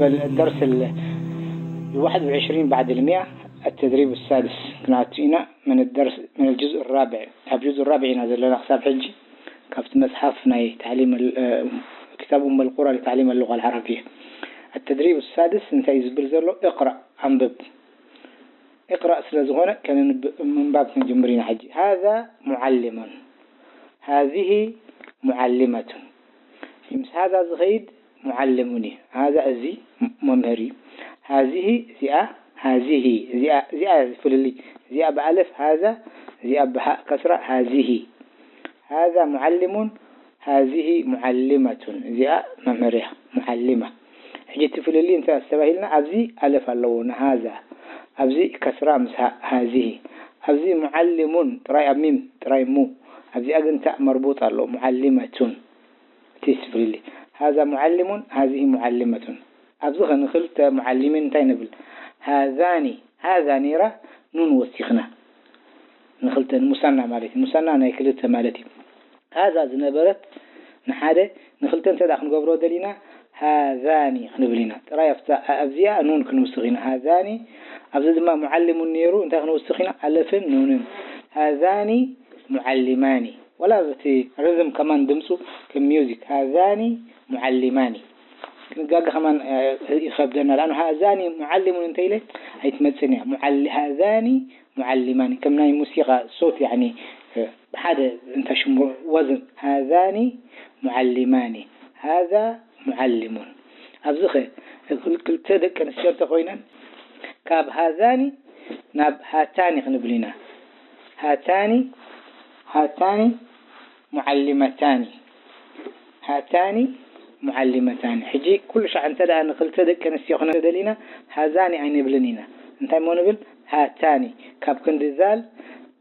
በል ደርስ ል-፣ الواحد وعشرين بعد المئة، التدريب السادس ክንኣቱ ኢና። من الدرس، من الجزء الرابع، ኣብ ጁዝ ራብዕ ኢና ዘለና ክሳብ ሕጂ ካብቲ መጽሓፍ ናይ تعليم ال-، እ፣ كتاب أم القرى لتعليم اللغة العربية። التدريب السادس እንታይ እዩ ዝብል ዘሎ? اقرأ፣ ኣንብብ። اقرأ ስለ ዝኾነ ከነንብ-፣ ምንባብ ክንጅምር ኢና ሕጂ። هذا معلم، هذه معلمة። ምስ هذا ዝኸይድ معلم እዩ። هذا እዚ መምህር እዩ። هذه እዚኣ፣ هذه እዚኣ፣ እዚኣ ፍልልይ። እዚኣ ብኣለፍ هذا፣ እዚኣ ብሃእ ከስራ هذه። هذا معلم، هذه معلمة። እዚኣ መምህር እያ፣ معلمة። ሕጂ እቲ ፍልልይ እንታይ ኣስተባሂልና? ኣብዚ ኣለፍ ኣለዎ፣ ንሃዛ። ኣብዚ ከስራ ምስ ሃ-፣ هذه። ኣብዚ معلم ጥራይ ኣብ ሚም ጥራይ ሙ። ኣብዚኣ ግን ታእ መርቡጥ ኣለዎ፣ معلمة። እቲ ፍልልይ። هذا معلم، هذه معلمة። ኣብዚ ኸ ንኽልተ معلمين እንታይ ንብል? هذان። هذا ነይራ ኑን ወሲኽና። ንኽልተ፣ ንሙሰና ማለት እዩ። ሙሰና ናይ ክልተ ማለት እዩ። هذا ዝነበረት ንሓደ፣ ንኽልተ እንተ ደኣ ክንገብሮ ደሊና፣ هذان ክንብል ኢና። ጥራይ ኣብታ፣ ኣብዚኣ ኑን ክንውስኽ ኢና። هذان፣ ኣብዚ ድማ معلم ነይሩ፣ እንታይ ክንውስኽ ኢና? ኣለፍን ኑንን። هذان معلمان። ወላ እቲ ርዝም ከማን ድምፁ ከም ሚውዚክ። هذان معلمان። ክንጋገ ከማን፣ እ፣ ይኸብደና። لأنه هذان معلم እንተ ኢለ ኣይትመጽእን እያ። معل-، هذان معلمان። ከም ናይ ሙሲቃ ሶት፣ ያኒ፣ እ፣ ብሓደ እንተ ሽሙ ወዝን። هذان معلمان። هذا معلم። ኣብዚ ኸ ክል-፣ ክልተ ደቂ ኣንስትዮ እንተኾይነን ካብ هذان ናብ هاتان ክንብል ኢና። هاتان، هاتان معلمتان، هاتان معلمتان። ሕጂ ኩሉ ሻዕ እንተ ደኣ ንክልተ ደቂ ኣንስትዮ ክነደሊና هذان ኣይንብልን ኢና። እንታይ እሞ ንብል? هاتان። ካብ ክንዲ ዛል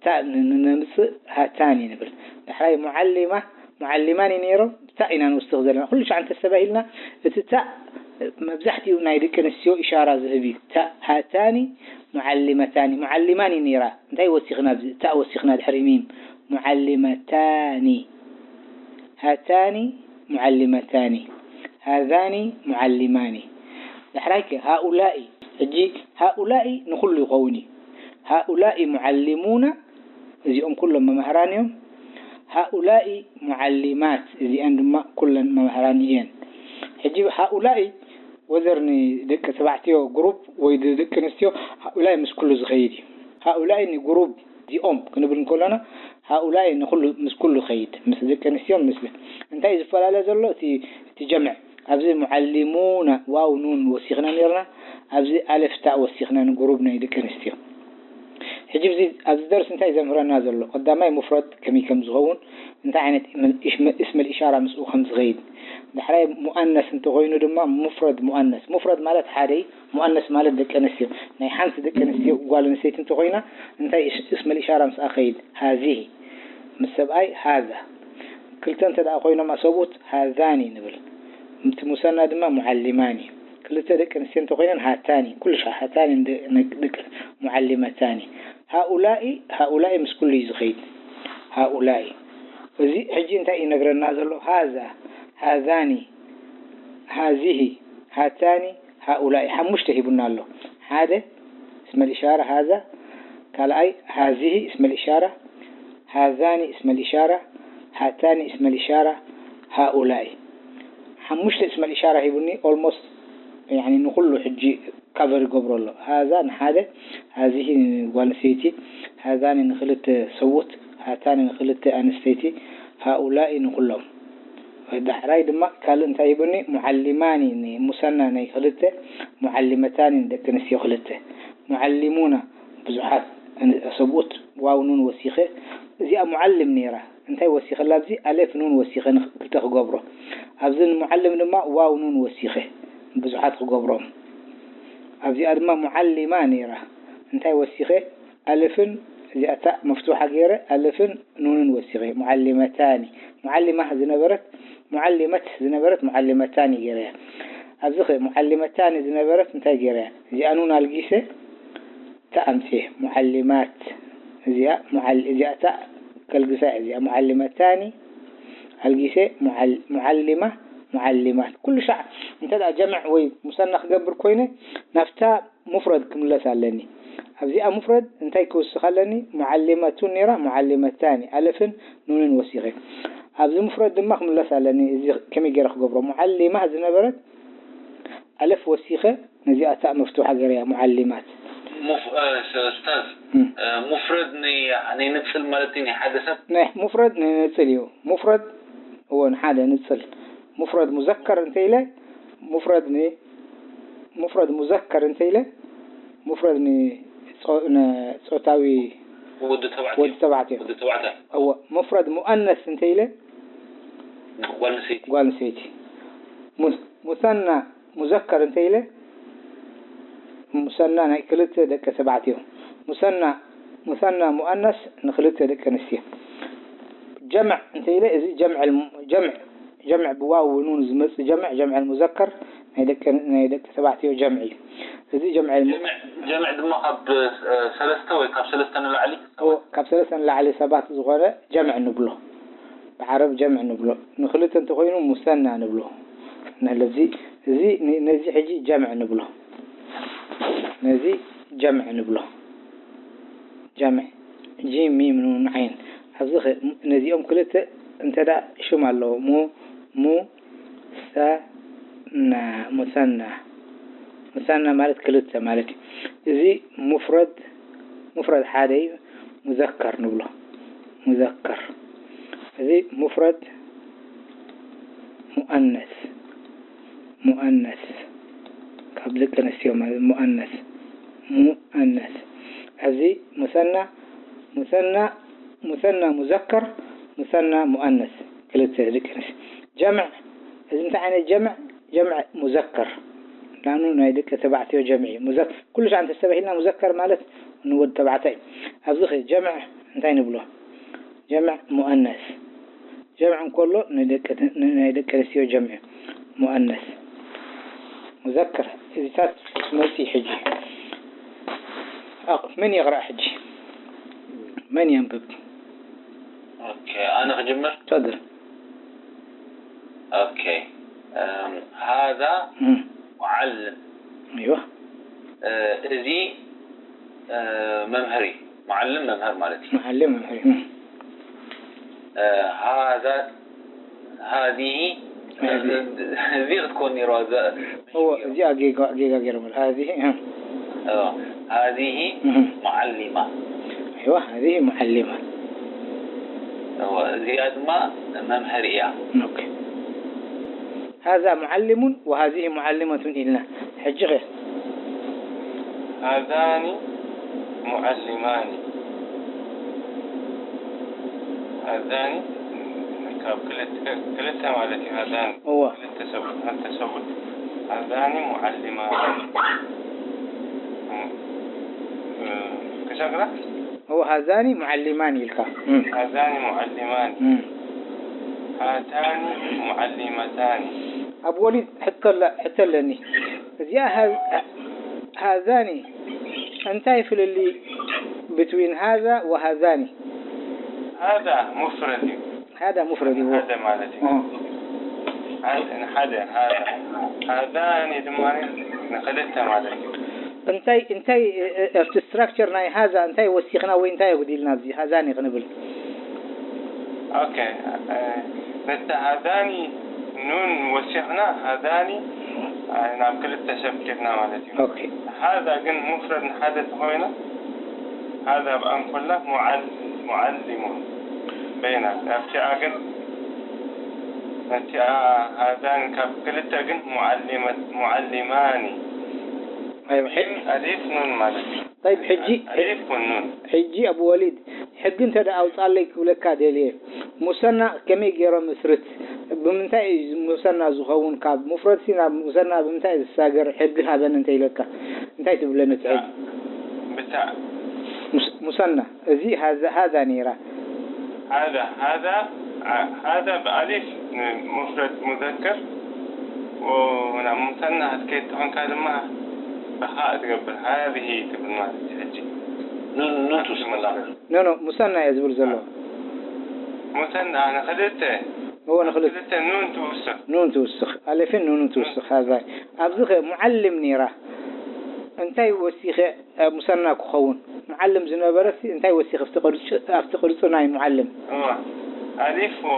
ታእ ን-፣ ን-፣ ነምጽእ هاتان ንብል። ዳሕራይ معلمة، معلمان እዩ ነይሩ፣ ታእ ኢና ንውስኽ ዘለና። ኩሉ ሻዕ እንተስተባሂልና፣ እቲ ታእ መብዛሕትኡ ናይ ደቂ ኣንስትዮ ኢሻራ ዝህብ እዩ። ታእ፣ هاتان معلمتان، معلمان እዩ ነይራ። እንታይ ወሲኽና ኣብዚ? ታእ ወሲኽና ድሕሪ ሚም። معلمتان። هاتان معلمتان، هذان معلمان። ዳሕራይ ከ هؤلاء። ሕጂ هؤلاء ንኹሉ ይኸውን እዩ። هؤلاء معلمون፣ እዚኦም ኩሎም መማህራን እዮም። هؤلاء معلمات፣ እዚኣን ድማ ኩለን መማህራን እየን። ሕጂ هؤلاء ወዘር ንደቂ ተባዕትዮ ግሩፕ ወይ ደቂ ኣንስትዮ هؤلاء ምስ ኩሉ ዝኸይድ እዩ። هؤلاء ንግሩፕ እዚኦም ክንብል እንከሎና هؤلاء ንኹሉ፣ ምስ ኩሉ ኸይድ፣ ምስ ደቂ ኣንስትዮን ምስ፣ እንታይ እዩ ዝፈላለ ዘሎ? እቲ፣ እቲ ጀምዕ። ኣብዚ معلمون ዋው ኑን ወሲኽና ነርና፣ ኣብዚ ኣለፍ ታእ ወሲኽና ንግሩፕ ናይ ደቂ ኣንስትዮ። ሕጂ ኣብዚ፣ ኣብዚ ደርሲ እንታይ ዘምህረና ዘሎ? ቀዳማይ ሙፍረድ ከመይ ከም ዝኸውን፣ እንታይ ዓይነት ኢስመል ኢሻራ ምስኡ ከም ዝኸይድ። ዳሕራይ ሙኣነስ እንተኾይኑ ድማ ሙፍረድ ሙኣነስ። ሙፍረድ ማለት ሓደ እዩ፣ ሙኣነስ ማለት ደቂ ኣንስትዮ። ናይ ሓንቲ ደቂ ኣንስትዮ ጓል ኣንስተይቲ እንተኾይና እንታይ ኢስ-፣ ኢስመል ኢሻራ ምስኣ ኸይድ? هذه። ምስ ሰብኣይ هذا። ክልተ እንተ ደኣ ኮይኖም ኣሰብኡት هذان ንብል። እቲ ሙሰና ድማ معلمان እዩ። ክልተ ደቂ ኣንስትዮ እንተኾይነን هاتان። ኩሉ ሻዕ هاتان እንደ-፣ ነ-፣ ደቂ معلمتان። هؤلاء، هؤلاء ምስ ኩሉ እዩ ዝኸይድ። هؤلاء። እዚ ሕጂ እንታይ ይነግረና ዘሎ? هذا، هذان، هذه، هاتان፣ هؤلاء። ሓሙሽተ ሂቡና ኣሎ። ሓደ اسم الإشارة هذا፣ ካልኣይ هذه اسم الإشارة، هذان اسم الإشارة، هاتان اسم الإشارة، هؤلاء። ሓሙሽተ اسم الإشارة ሂቡኒ። Almost፣ ያኒ፣ ንኹሉ ሕጂ ካቨር ይገብሮ ኣሎ። هذا ንሓደ፣ هذه ንጓል ኣንስተይቲ፣ هذان ንኽልተ ሰብኡት፣ هاتان ንኽልተ ኣንስተይቲ፣ هؤلاء ንኹሎም። ዳሕራይ ድማ ካልእ እንታይ ሂቡኒ? معلمان ንሙሰና ናይ ክልተ፣ معلمتان ንደቂ ኣንስትዮ ክልተ። معلمون ብዙሓት፣ ኣን-፣ ሰብኡት ዋው ኑን ወሲኸ። እዚኣ معلم ነይራ። እንታይ ወሲኸላ ኣብዚ? ኣለፍ ኑን ወሲኸ ንክ-፣ ክልተ ክገብሮ። ኣብዚ ንሙዓልም ድማ ዋው ኑን ወሲኸ ብዙሓት ክገብሮም። ኣብዚኣ ድማ ሙዓሊማ ነይራ። እንታይ ወሲኸ? ኣልፍን እዚኣ ታእ መፍቱሓ ገይረ ኣልፍን ኑንን ወሲኸ። ሙዓሊመታኒ። ሙዓሊማ ዝነበረት፣ ሙዓሊመት ዝነበረት ሙዓሊመታኒ ገይረያ። ኣብዚ ኸ ሙዓሊመታኒ ዝነበረት እንታይ ገይረ እያ? እዚኣ ኑን ኣልጊሰ ታእ ኣምፅኤ። ሙዓሊማት። እዚኣ ሙዓል-፣ እዚኣ ታእ ከልግሳ እያ። እዚኣ ሙዓሊመታኒ ኣልጊሰ ሙዓል-፣ ሙዓሊማ፣ ሙዓሊማት። ኩሉ ሻዕ እንተ ደኣ ጀምዕ ወይ ሙሰና ክገብር ኮይነ ናብታ ሙፍረድ ክምለስ ኣለኒ። ኣብዚኣ ሙፍረድ እንታይ ክውስኽ ኣለኒ? ሙዓሊመቱን ነይራ፣ ሙዓሊመታኒ፣ ኣለፍን ኑንን ወሲኸ። ኣብዚ ሙፍረድ ድማ ክምለስ ኣለኒ። እዚ ከመይ ገይረ ክገብሮ? ሙዓሊማ ዝነበረት ኣለፍ ወሲኸ ነዚኣ ታእ መፍቱሓ ገይረያ፣ ሙዓሊማት። ሙፍ-፣ እ፣ ስ-፣ ኡስታዝ፣ እም። እ፣ ሙፍረድ ናይ፣ ናይ ንጽል ማለት እዩ፣ ናይ ሓደ ሰብ? ናይ ሙፍረድ ናይ ንጽል እዩ። ሙፍረድ፣ እወ፣ ንሓደ ንጽል። ሙፍረድ ሙዘከር እንተ ኢለ፣ ሙፍረድ ን-፣ ሙፍረድ ሙዘከር እንተ ኢለ፣ ሙፍረድ ን-፣ ጾ-፣ ን-፣ ጾታዊ ወዲ ተባዕትዮ። ወዲ ተባዕትዮ። ወዲ ተባዕታይ። እወ፣ ሙፍረድ ሙኣነስ እንተ ኢለ፣ ጓል ኣንስተይቲ። ጓል ኣንስተይቲ። ሙስ-፣ ሙሰና ሙዘከር እንተ ኢለ፣ ሙሰና ናይ ክልተ ደቂ ተባዕትዮ። ሙሰና፣ ሙሰና ሙኣነስ ንክልተ ደቂ ኣንስትዮ። ጀምዕ እንተ ኢለ፣ እዚ ጀምዕ፣ ጀምዕ፣ ጀምዕ ብዋው ወኑን ዝመጽእ ጀምዕ፣ ጀምዕ ሙዘከር ናይ ደቂ፣ ናይ ደቂ ተባዕትዮ ጀምዕ እዩ። እዚ ጀምዕ ጀምዕ፣ ጀምዕ ድማ ካብ፣ እ፣ ሰለስተ ወይ ካብ ሰለስተ ንላዕሊ? እዎ፣ ካብ ሰለስተ ንላዕሊ ሰባት ዝኾነ ጀምዕ ንብሎ። ብዓረብ ጀምዕ ንብሎ። ንክልተ እንተኾይኑ ሙሰና ንብሎ። ስለዚ እዚ ን-፣ ነዚ ሕጂ ጀምዕ ንብሎ። ነዚ ጀምዕ ንብሎ። ጀምዕ ጂም ሚም ኑን ዓይን። ኣብዚ ኸ ነዚኦም ክልተ እንተ ደኣ ሽም ኣለዎ። ሙ-፣ ሙ-፣ ሰና፣ ሙሰና። ሙሰና ማለት ክልተ ማለት እዩ። እዚ ሙፍረድ፣ ሙፍረድ ሓደ እዩ። ሙዘከር ንብሎ። ሙዘከር። እዚ ሙፍረድ ሙኣነስ። ሙኣነስ። ካብ ደቂ ኣንስትዮ ማለት ሙኣነስ። ሙኣነስ። ኣብዚ ሙሰና፣ ሙሰና፣ ሙሰና ሙዘከር፣ ሙሰና ሙኣነስ። ክልተ ደቂ ኣንስትዮ። ጀምዕ። እዚ እንታይ ዓይነት ጀምዕ? ጀምዕ ሙዘከር። ላኑ ናይ ደቂ ተባዕትዮ ጀምዕ እዩ። ሙዘክ-፣ ኩሉ ሻዕ እንተስተባሂልና ሙዘከር ማለት ንወዲ ተባዕታይ እዩ። ኣብዚ ኸ ጀምዕ እንታይ ንብሎ? ጀምዕ ሙኣነስ። ጀምዕ እንከሎ ንደቂ፣ ን-፣ ናይ ደቂ ኣንስትዮ ጀምዕ ሙኣነስ። ሙዘከር። እዚታት መፂ ሕጂ። ኣቕ-፣ መን ይቕረእ ሕጂ? መን የንብብ? ኦኬ፣ ኣነ ክጅምር? ተፈደል። ኦኬ፣ እም፣ ሃዛ እም። ሙዓልም። እይዋ። እ፣ እዚ፣ እ፣ መምህር እዩ። ሙዓልም መምህር ማለት እዩ። ሙዓልም መምህር እዩ። እም። እ፣ ሃዛ፣ ሃዚሂ፣ ሃዚ። እዚ ክትኮን ነይርዋ፣ እዛ እዎ፣ እዚኣ ጌጋ፣ ጌጋ ገይሮም። ሃዚሂ፣ እም። እዎ፣ ሃዚሂ እም። ሙዓሊማ። እይዋ፣ ሃዚሂ ሙዓሊማ። እዎ፣ እዚኣ ድማ መምህር እያ። ኦኬ። ሃዛ ሙዓሊሙን ወሃዚሂ ሙዓሊመቱን ኢልና። ሕጂ ኸ? ሃዛኒ ሙዓሊማኒ። ሃዛኒ ካብ ክልተ፣ ክልተ ማለት እዩ። ሃዛኒ እዋ። ክልተ ሰብኡት፣ ክልተ ሰብኡት። ሃዛኒ ሙዓሊማኒ። እም፣ እም፣ ክሸግራ? እዎ፣ ሃዛኒ ሙዓሊማኒ ኢልካ። እም። ሃዛኒ ሙዓሊማኒ። እም። ሃታኒ ሙዓሊመታኒ። ኣብ ወሊድ ሕቶ ኣለ-፣ ሕቶ ኣለኒ። እዚኣ ሃ-፣ ሃዛኒ እንታይ ፍልልይ ብትዊን ሃዛ ወሃዛኒ? ሃዛ ሙፍረድ እዩ። ሃዛ ሙፍረድ እዩ። ሓደ ማለት እዩ። እ። ሓደ፣ ሓደ፣ ሃዛ። ሃዛኒ ድማ ንክልተ ማለት እዩ። እንታይ፣ እንታይ፣ እ፣ እ፣ ኣብቲ ስትራክቸር ናይ ሃዛ እንታይ ወሲኽና ወይ እንታይ ኣጉዲልና ኣብዚ ሃዛኒ ክንብል? ኦኬ፣ እ፣ ነቲ ሃዛኒ ኑን ወሲኽና ሃዛኒ፣ እ፣ ናብ ክልተ ሰብኪርና ማለት እዩ። ኦኬ። ሃዛ ግን ሙፍረድ ንሓደ ተኾይኑ፣ ሃዛ ብኣንኮላ ሙዓል-፣ ሙዓሊሙን በይና። ኣብቲኣ ግን፣ ኣብቲኣ ሃዛኒ ካብ ክልተ ግን ሙዓሊመት-፣ ሙዓሊማኒ። ኣይዋ፣ ሕጂ ኣሊፍ ኑን ማለት እዩ። ጠይብ፣ ሕጂ፣ ኣሊፍ ኑን። ሕጂ ኣቡ ወሊድ፣ ሕጊ እንተ ደኣ ኣውጻለይ ክብለካ ደልየ። ሙሰና ከመይ ገይሮም ምስርት? ብምንታይ እዩ ሙሰና ዝኸውን? ካብ ሙፍረድሲ ናብ ሙሰና ብምንታይ እዩ ዝሳገር? ሕጊ ሃበኒ እንተ ኢለካ፣ እንታይ ትብለኒ እቲ ሕጊ? ብታ-፣ ሙስ-፣ ሙሰና፣ እዚ ሃዛ፣ ሃዛ ነይራ። ሃዛ፣ ሃዛ፣ አ-፣ ሃዛ ብኣሊፍ ንሙፍረድ ሙዘከር፣ ወናብ ሙሰና ክትከይድ ተኾንካ ድማ ብሃእ ትገብር፣ ሃዚህ ትብል ማለት እዩ። ሕጂ ኑን፣ ኑን ትውስኽ ኣላ። ኖ፣ ኖ፣ ሙሰና እየ ዝብል ዘሎ። ሙሰና ንኽልተ፣ እዎ፣ ንኽልተ። ክልተ ኑን ትውስኽ። ኑን ትውስኽ። ኣሌፍን ኑንን ትውስኽ። ሃዛይ። ኣብዚ ኸ ሙዓልም ነይራ። እንታይ ወሲኸ ኣብ ሙሰና ክኸውን? ሙዓልም ዝነበረሲ እንታይ ወሲኸ ኣብቲ ቅርጺ፣ ኣብቲ ቅርጺ ናይ ሙዓልም? እዋ፣ ኣሊፍ ወ-፣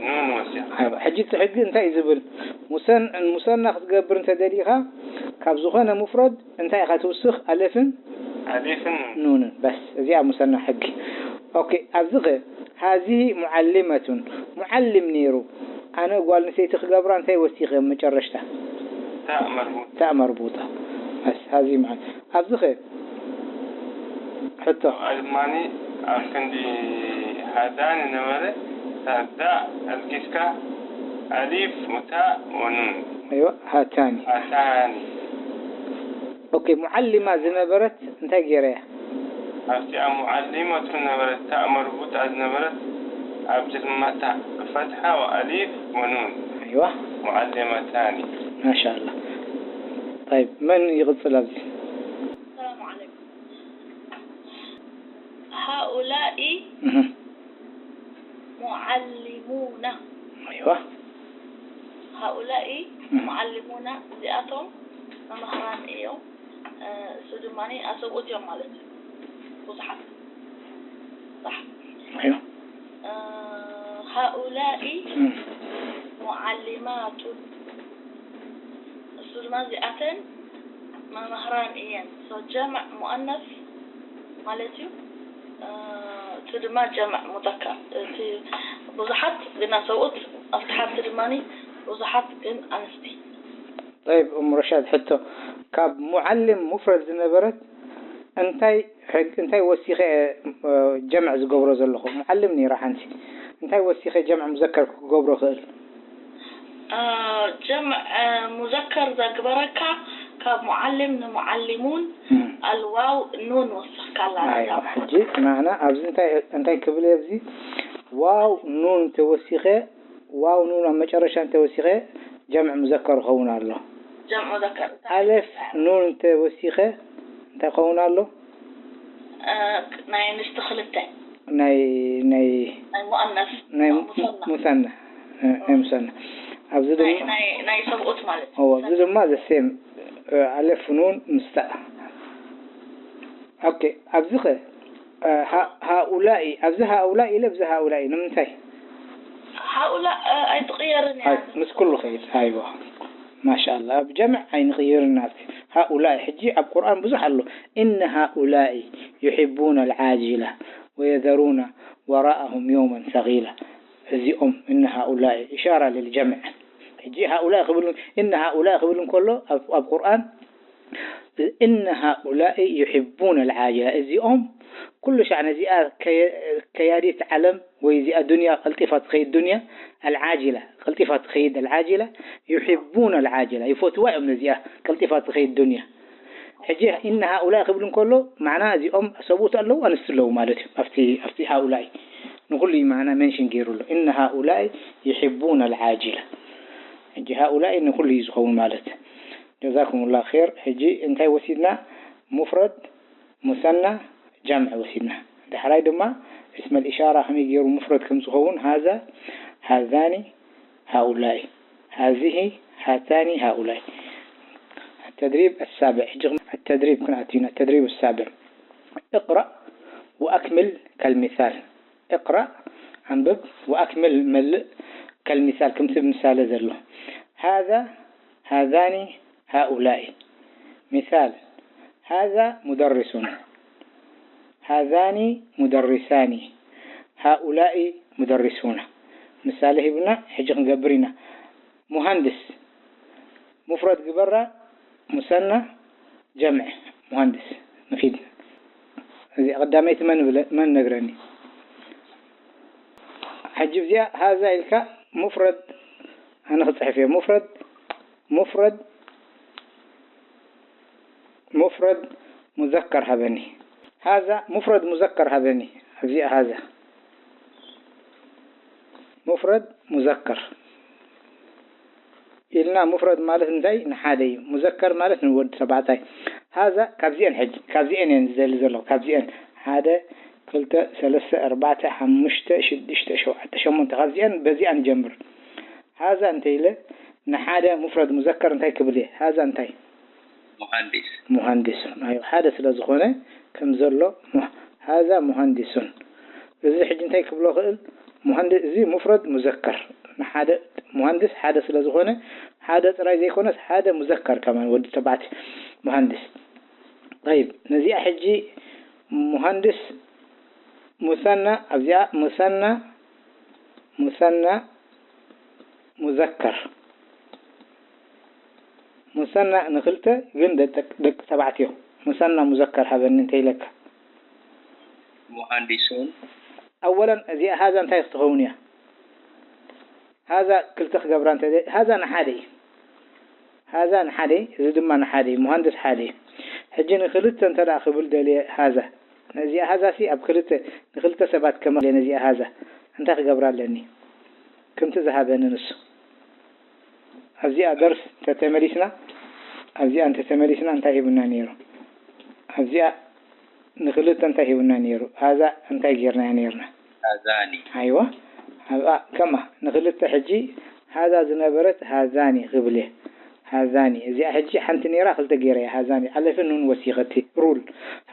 ኑን ወሲኸ። ኣይዋ፣ ሕጂ እቲ ሕጊ እንታይ እዩ ዝብል? ሙሰን-፣ ሙሰና ክትገብር እንተደሊኻ፣ ካብ ዝኾነ ሙፍረድ እንታይ ኢኻ ትውስኽ? ኣሌፍን ኣሊፍን ኑንን። በስ፣ እዚኣ ሙሰና ሕጊ። ኦኬ፣ ኣብዚ ኸ፣ ሃዚህ ሙዓሊመቱን፣ ሙዓሊም ነይሩ። ኣነ ጓል ኣንስተይቲ ክገብራ እንታይ ወሲኸ መጨረሽታ? ታእ መርቡጥ። ታእ መርቡጣ። በስ፣ ሃዚህ ሙዓል-፣ ኣብዚ ኸ፣ ሕቶ። ኣብኣ ድማኒ ኣብ ክንዲ ሃዳኒ ነበረ፣ ታእ ዳእ ኣልጊስካ ኣሊፍ ወታእ ወኑን። ኣይዋ፣ ሃታኒ። ሃታኒ። ኦኬ፣ ሙዓሊማ ዝነበረት እንታይ ገይረያ? ኣብቲኣ ሙዓሊመቱ ነበረት፣ ታእ መርቡጣ ዝነበረት፣ ኣብዚ ድማ ታእ ብፈትሓ ወኣሊፍ ወኑን። ኣይዋ። ሙዓሊመታኒ። ማሻኣላ። ጠይብ፣ መን ይቕጽል ኣብዚ? ሰላም ዓለይኩም። ሃኡላኢ እህ። ሙዓሊሙና። ኣይዋ። ሃኡላኢ እህ። ሙዓሊሙና፣ እዚኣቶም መማህራን እዮም። እ፣ እሱ ድማ ኣሰብኡት እዮም ማለት እዩ። ብዙሓት። ሳሕ። ኣይዋ። እ፣ ሃኡላኢ እህ። ሙዓሊማቱን። እሱ ድማ እዚኣተን መማህራን እየን። ሶ ጀምዕ ሙኣነስ ማለት እዩ። እ፣ እቲ ድማ ጀምዕ ሙዘከር። እቲ ብዙሓት ግና ሰብኡት ኣብቲ ሓንቲ ድማ ብዙሓት ግን ኣንስቲ። ጠይብ፣ እም ረሻድ ሕቶ፣ ካብ ሙዓልም ሙፍረድ ዝነበረት እንታይ ሕግ-፣ እንታይ ወሲኸ እየ፣ እ፣ ጀምዕ ዝገብሮ ዘለኹ? ሙዓልም ነይራ ሓንቲ። እንታይ ወሲኸ ጀምዕ ሙዘከር ክገብሮ ክእል? እ፣ ጀምዕ፣ እ፣ ሙዘከር ዘግበረካ ካብ ሙዓልም ንሙዓሊሙን እም። ኣልዋው ኑን ወሰኽካላ። ኣይዋ፣ ሕጂ ንዓና ኣብዚ እንታይ፣ እንታይ ክብል እየ ኣብዚ? ዋው ኑን ተወሲኸ፣ ዋው ኑን ኣብ መጨረሻ እንተወሲኸ ጀምዕ ሙዘከር ይኸውን ኣሎ። ጀምዕ ሙዘከር። ኣለፍ ኑን እንተወሲኸ እንታይ ክኸውን ኣሎ? እ፣ ናይ ኣንስቲ ክልተ። ናይ፣ ናይ ናይ ሙኣነስ፣ ናይ ሙሰና። ሙሰና፣ እ፣ ናይ ሙሰና። ኣብዚ ናይ፣ ድማ ናይ፣ ናይ ሰብኡት ማለት እዩ። እዎ፣ ኣብዚ ድማ ዘ ሴም፣ እ፣ ኣለፍ ኑን ምስታ። ኦኬ፣ ኣብዚ ኸ፣ እ፣ ሃ-፣ ሃኡላኢ፣ ኣብዚ ሃኡላኢ ኢለ፣ ኣብዚ ሃኡላኢ ንምንታይ? ሃኡላ፣ እ፣ ኣይትቕየርን እያ። ኣይ፣ ምስ ኩሉ ኸይድ፣ ኣይዋ። ማሻኣላ፣ ኣብ ጀምዕ ኣይንቕይርን ናብቲ። ሃኡላኢ፣ ሕጂ ኣብ ቁርኣን ብዙሕ ኣሎ። እነ ሃኡላኢ ዩሒቡና ኣልዓጅላ ወየዘሩና ወራኣሁም የውመን ሰጊላ። እዚኦም፣ እነ ሃኡላኢ፣ ኢሻራ ልልጀምዕ። ሕጂ ሃኡላኢ ክብል፣ እነ ሃኡላኢ ክብል እንከሎ፣ ኣብ፣ ኣብ ቁርኣን፣ እነ ሃኡላኢ ዩሒቡና ኣልዓጅላ፣ እዚኦም፣ ኩሉ ሻዕ ነዚኣ ከየ-፣ ከያዲት ዓለም ወይ እዚኣ ዱንያ ቀልጢፋ ትኸይድ ዱንያ፣ ኣልዓጅላ፣ ቀልጢፋ ትኸይድ ኣልዓጅላ፣ ዩሒቡና ኣልዓጅላ፣ ይፈትዋ እዮም ነዚኣ ቀልጢፋ ትኸይድ ዱንያ። ሕጂ እነ ሃኡላኢ ክብል እንከሎ፣ ማዕና እዚኦም ሰብኡት ኣለዉ፣ ኣንስቲ ኣለዉ ማለት እዩ። ኣብቲ፣ ኣብቲ ሃኡላኢ ንኹሉ እዩ ማዕና ሜንሽን ገይሩ ኣሎ። እነ ሃኡላኢ ዩሒቡና ኣልዓጅላ። ሕጂ ሃኡላኢ ንኹሉ እዩ ዝኸውን ማለት። ጀዛኩሙላህ ኸይር። ሕጂ እንታይ ወሲድና? ሙፍረድ፣ ሙሰና፣ ጀምዕ ወሲድና። ዳሕራይ ድማ እስመል ኢሻራ ከመይ ገይሩ ሙፍረድ ከም ዝኸውን፣ ሃዛ፣ ሃዛኒ፣ ሃኡላኢ፣ ሃዚሂ፣ ሃታኒ፣ ሃኡላኢ። التدريب السابع. ሕጂ التدريب ክንኣቱ ኢና። التدريب السابع. اقرأ وأكمل كالمثال. اقرأ፣ ኣንብብ፣ وأكمل፣ መልእ፣ كالمثال፣ ከምቲ ምሳሌ ዘሎ። هذا، هذان، هؤلاء. مثال، هذا مدرس. هذان مدرسان. هؤلاء مدرسون. ምሳሌ ሂብና፣ ሕጂ ክንገብር ኢና። ሙሃንድስ፣ ሙፍረድ ግበራ፣ ሙሰና፣ ጀምዕ፣ ሙሃንድስ። ንኺድ። እዚኣ ቀዳመይቲ መን ብለ-፣ መን ነግረኒ? ሕጂ እዚኣ ሃዛ ኢልካ ሙፍረድ ኣነ ክጽሕፍ እየ። ሙፍረድ፣ ሙፍረድ፣ ሙፍረድ ሙዘከር ሃበኒ። ሃዛ ሙፍረድ ሙዘከር ሃበኒ። ኣብዚኣ ሃዛ ሙፍረድ ሙዘከር። ኢልና፣ ሙፍረድ ማለት እንታይ? ንሓደ እዩ። ሙዘከር ማለት ንወዲ ተባዕታይ። ሃዛ ካብዚአን ሕጂ፣ ካብዚአን እየን ዝደሊ ዘለኹ። ካብዚአን ሓደ፣ ክልተ፣ ሰለስተ፣ ኣርባዕተ፣ ሓሙሽተ፣ ሽዱሽተ፣ ሸውዓተ፣ ሸሞንተ። ካብዚአን በዚኣ ንጀምር። ሃዛ እንተ ኢለ ንሓደ ሙፍረድ ሙዘከር እንታይ ክብል እየ? ሃዛ እንታይ? ሙሃንዲስ። ሙሃንዲስ። ኣዮ፣ ሓደ ስለ ዝኾነ ከም ዘሎ፣ ሃዛ ሙሃንዲሱን። እዚ ሕጂ እንታይ ክብሎ ክእል? ሙሃንዲስ፣ እዚ ሙፍረድ ሙዘከር። ንሓደ፣ ሙሃንዲስ ሓደ ስለ ዝኾነ፣ ሓደ ጥራይ ዘይኮነስ፣ ሓደ ሙዘከር ከማን፣ ወዲ ተባዕቲ ሙሃንዲስ። ጠይብ፣ ነዚኣ ሕጂ ሙሃንዲስ ሙሰና፣ ኣብዚኣ ሙሰና፣ ሙሰና ሙዘከር። ሙሰና ንክልተ ግን ደቂ ተባዕትዮ። ሙሰና ሙዘከር ሃበኒ እንተ ኢለካ። ሙሃንዲሱን። ኣወለን እዚኣ ሃዛ እንታይ ክትኸውን እያ? ሃዛ ክልተ ክገብራ እንተ ሃዛ ንሓደ እዩ። ሃዛ ንሓደ እዩ፣ እዚ ድማ ንሓደ እዩ። ሙሃንድስ ሓደ እዩ። ሕጂ ንክልተ እንተ ደኣ ክብል ደልየ ሃዛ። ነዚኣ ሃዛ ሲ ኣብ ክልተ፣ ንክልተ ሰባት ከማልየ ነዚኣ ሃዛ። እንታይ ክገብራ ኣለኒ? ከምቲ ዝሃበኒ ንሱ። ኣብዚኣ ደርስ እንተተመሊስና፣ ኣብዚኣ እንተተመሊስና እንታይ ሂቡና ነይሩ? ኣብዚኣ ንክልተ እንታይ ሂቡና ነይሩ? ሃዛ እንታይ ጌርናያ ነይርና? ሃዛኒ። ኣይዋ፣ ኣብኣ ከምኣ ንክልተ ሕጂ ሃዛ ዝነበረት ሃዛኒ ክብል እየ። ሃዛኒ። እዚኣ ሕጂ ሓንቲ ነይራ ክልተ ገይረያ። ሃዛኒ። ኣለፍን ኑን ወሲኸ እቲ ሩል።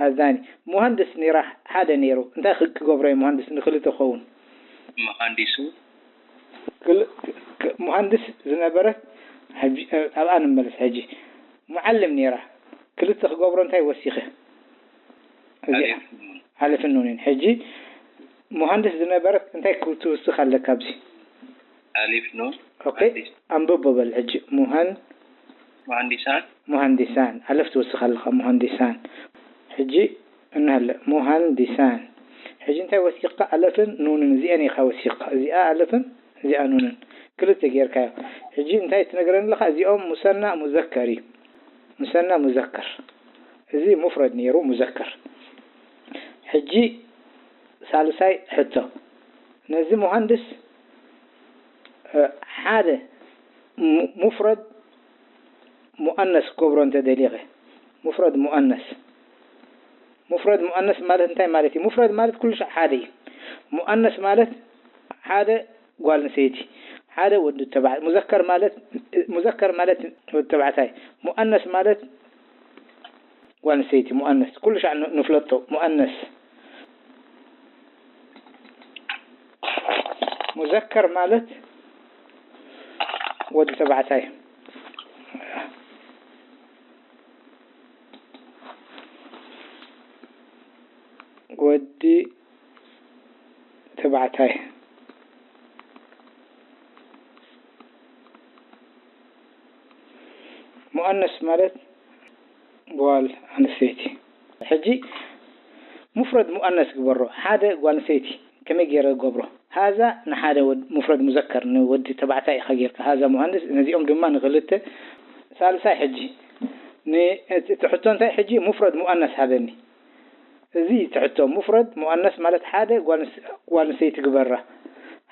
ሃዛኒ። ሙሃንድስ ነይራ ሓደ ነይሩ። እንታይ ክገብሮ እየ ሙሃንድስ ንክልተ ክኸውን? መሃንዲሱ። ክል- ክ- ክ- ሙሃንድስ ዝነበረት ሕጂ ኣብኣ ንመለስ። ሕጂ ሙዓልም ነይራ ክልተ ክገብሮ እንታይ ወሲኸ? እዚኣ ኣሊፍ ኑን። ኣልፍን ኑንን። ሕጂ ሙሃንድስ ዝነበረት እንታይ ክትውስኽ ኣለካ ኣብዚ? ኣሊፍ ኑን። ኦኬ፣ ኣንብቦ በል ሕጂ። ሙሃን መሃንዲሳን። ሙሃንዲሳን ኣለፍ ትወስኽ ኣለኻ። ሙሃንዲሳን። ሕጂ እንሃለ ሙሃንዲሳን። ሕጂ እንታይ ወሲኽካ? ኣለፍን ኑንን እዚአን ኢኻ ወሲኽካ። እዚኣ ኣለፍን እዚኣ ኑንን ክልተ ጌርካዮ። ሕጂ እንታይ ትነግረኒ ኣለኻ? እዚኦም ሙሰና ሙዘከር እዩ። ሙሰና ሙዘከር። እዚ ሙፍረድ ነይሩ ሙዘከር። ሕጂ ሳልሳይ ሕቶ። ነዚ ሙሃንድስ እ፣ ሓደ ሙ- ሙፍረድ ሙኣነስ ክገብሮ እንተ ደሊኸ፣ ሙፍረድ ሙኣነስ። ሙፍረድ ሙኣነስ ማለት እንታይ ማለት እዩ? ሙፍረድ ማለት ኩሉ ሻዕ ሓደ እዩ። ሙኣነስ ማለት ሓደ ጓል ኣንስተይቲ፣ ሓደ ወዲ ተባዕ-፣ ሙዘከር ማለት፣ ሙዘከር ማለት ወዲ ተባዕታይ፣ ሙኣነስ ማለት ጓል ኣንስተይቲ፣ ሙኣነስ። ኩሉ ሻዕ ን- ንፍለጦ፣ ሙኣነስ። ሙዘከር ማለት ወዲ ተባዕታይ። ወዲ ተባዕታይ። ሙኣነስ ማለት ጓል ኣንስተይቲ። ሕጂ ሙፍረድ ሙኣነስ ግበሮ። ሓደ ጓል ኣንስተይቲ ከመይ ገይረ ገብሮ? ሃዛ ንሓደ ወድ-፣ ሙፍረድ ሙዘከር ንወዲ ተባዕታይ ኢኻ ጌርካ። ሃዛ ሙሃንድስ፣ ነዚኦም ድማ ንክልተ። ሳልሳይ ሕጂ ን-፣ እቲ እቲ ሕቶ እንታይ ሕጂ? ሙፍረድ ሙኣነስ ሃበኒ። እዚ ትሕቶ ሙፍረድ ሙኣነስ ማለት ሓደ ጓል ኣንስ-፣ ጓል ኣንስተይቲ ግበራ።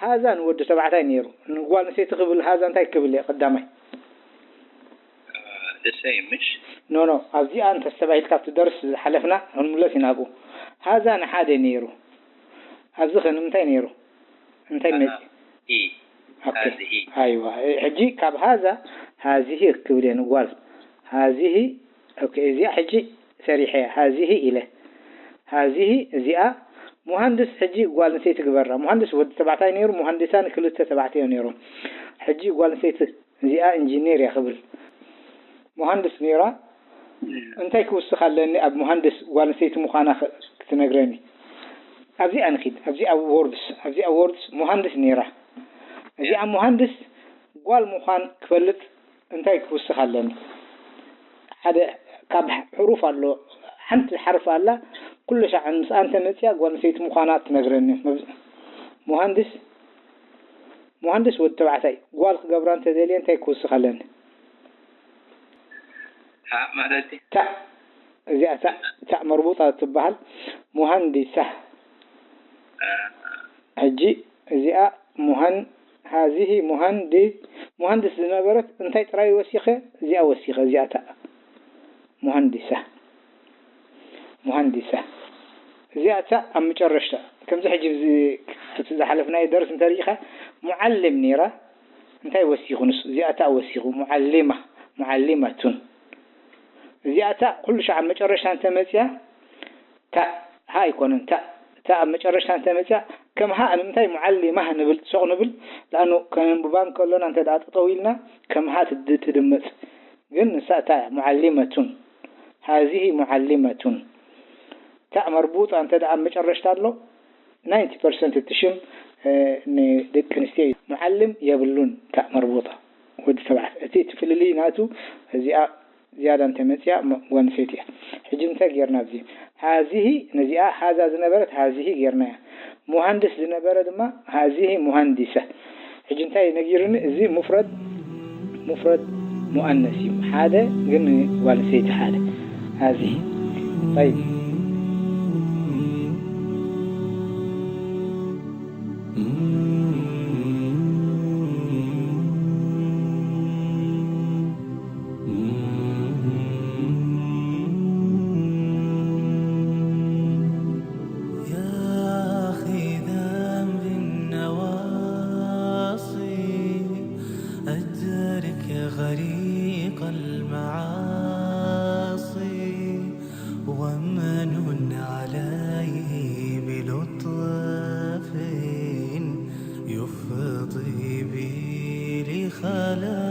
ሃዛ ንወዲ ተባዕታይ ነይሩ። ንጓል ኣንስተይቲ ክብል ሃዛ እንታይ ክብል እየ ቀዳማይ? ደሰይ ምሽ። ኖ ኖ፣ ኣብዚኣ እንተስተባሂልካ ኣብቲ ደርስ ዝሓለፍና ክንምለስ ኢና ኣብኡ። ሃዛ ንሓደ ነይሩ። ኣብዚ ኸ ንምንታይ ነይሩ? እንታይ መ- ኢ። ኦኬ። ሃዚሂ። ኣይዋ፣ ሕጂ ካብ ሃዛ ሃዚሂ ክብል እየ ንጓል። ሃዚሂ። ኦኬ፣ እዚኣ ሕጂ ሰሪሐ እየ። ሃዚሂ ኢለ። ሃዚሂ እዚኣ ሙሃንድስ ሕጂ ጓል ኣንስተይቲ ግበራ። ሙሃንድስ ወዲ ተባዕታይ ነይሩ፣ ሙሃንዲሳን ክልተ ተባዕትዮ ነይሮም። ሕጂ ጓል ኣንስተይቲ እዚኣ ኢንጂነር እያ ክብል። ሙሃንድስ ነይራ። እንታይ ክውስኽ ኣለኒ ኣብ ሙሃንድስ ጓል ኣንስተይቲ ምዃና ክ- ክትነግረኒ? ኣብዚኣ ንኺድ። ኣብዚኣ ወርድስ፣ ኣብዚኣ ወርድስ ሙሃንድስ ነይራ። እዚኣ ሙሃንድስ ጓል ምዃን ክፈልጥ እንታይ ክውስኽ ኣለኒ? ሓደ ካብ ሕሩፍ ኣሎ፣ ሓንቲ ሓርፍ ኣላ፣ ኩሉ ሻዕ ምስኣ እንተ መፅያ ጓል ኣንስተይቲ ምዃና ትነግረኒ። መብ-፣ ሙሃንድስ፣ ሙሃንድስ ወዲ ተባዕታይ፣ ጓል ክገብራ እንተ ደልየ እንታይ ክውስኽ ኣለኒ? ሃ ማለት እዩ። ታእ፣ እዚኣ ታእ፣ ታእ መርቡጣ ትበሃል። ሙሃንዲሳ። ሕጂ እዚኣ ሙሃን-፣ ሃዚሂ ሙሃንዲ-፣ ሙሃንድስ ዝነበረት እንታይ ጥራይ ወሲኸ? እዚኣ ወሲኸ፣ እዚኣ ታእ። ሙሃንዲሳ። ሙሃንዲሳ። እዚኣ ታእ ኣብ መጨረሽታ። ከምዚ ሕጂ ኣብዚ፣ ኣብቲ ዝሓለፍናዮ ደርሲ እንተሪኢኻ፣ ሙዓልም ነይራ። እንታይ ወሲኹ ንሱ? እዚኣ ታእ ወሲኹ። ሙዓሊማ። ሙዓሊማቱን። እዚኣ ታእ ኩሉ ሻዕ ኣብ መጨረሽታ እንተመፅያ፣ ታእ፣ ሃ ኣይኮነን፣ ታእ፣ ታእ ኣብ መጨረሽታ እንተመፅያ፣ ከም ሃ ንምንታይ ሙዓሊማህ ንብል፣ ሶቕ ንብል? ለኣኑ ከነንብባ እንከሎና እንተ ደኣ ጠጠው ኢልና፣ ከም ሃ ትድ-፣ ትድመፅ። ግን ንሳ እታ እያ፣ ሙዓሊመቱን። ሃዚሂ ሙዓሊመቱን። ታእ መርቡጣ እንተ ደኣ ኣብ መጨረሽታ ኣሎ፣ ናይንቲ ፐርሰንት እቲ ሽም፣ እ፣ ንደቂ ኣንስትዮ እዩ። ሙዓልም የብሉን ታእ መርቡጣ፣ ወዲ ተባዕታይ። እቲ፣ እቲ ፍልልይ ናቱ እዚኣ ዝያዳ እንተ መጽያ፣ ም-፣ ጓል ኣንስተይቲ እያ። ሕጂ እንታይ ጌርና ኣብዚ? ሃዚሂ፣ ነዚኣ ሃዛ ዝነበረት ሃዚሂ ጌርናያ። ሙሃንድስ ዝነበረ ድማ ሃዚሂ ሙሃንዲሰ። ሕጂ እንታይ ነጊሩኒ? እዚ ሙፍረድ፣ ሙፍረድ ሙኣነስ እዩ። ሓደ ግን ጓል ኣንስተይቲ ሓደ። ሃዚሂ። ጠይብ። يا أخي ذنب النواصي، أدرك غريق المعاصي، ومن عليه بلطف يفضي بي لخلاص.